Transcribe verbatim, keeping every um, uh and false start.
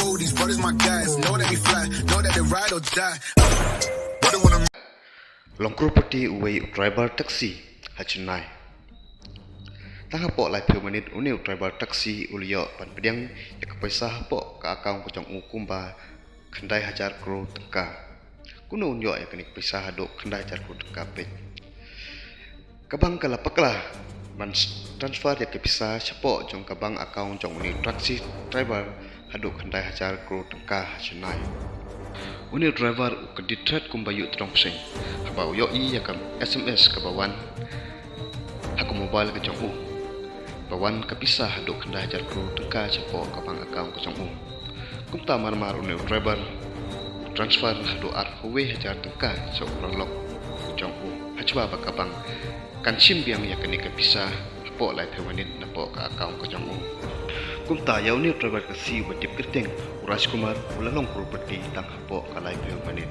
Oh, these brothers my guys. Know that we fly, know that they ride or die. What they wanna Long crorepati uwei u driver taxi ha Chennai. Tang hapoh laiphew minit une u driver taxi u la ïoh ban pdiang ïa ka pisa hapoh ka account ka jong u kumba khyndai hajar klur tyngka. Kumno un ïoh ïa kane ka pisa haduh khyndai hajar klur tyngka peit? Ka bank ka la bakla ban transfer ïa ka pisa shapoh jong ka bank account jong une u taxi driver haduh khyndai hajar klur tyngka ha Chennai. Une u driver u kyndit thret kumba ïuh tdong bseiñ haba u ïohi ïa ka S M S kaba wan ha ka mobile ka jong u ba wan ka pisa haduh khyndai hajar klur tyngka shapoh ka bank account ka jong u. Kumta marmar une u driver u transfer haduh arphew wei hajar tyngka sha u paralok u jong u, hashwa ba ka bank kan shim biang ïa kane ka pisa hapoh laiphew minit napoh ka account ka jong u. Kumta ïa une u driver taxi uba tip kyrteng u Rajkumar u la long crorepati tang hapoh ka laiphew minit.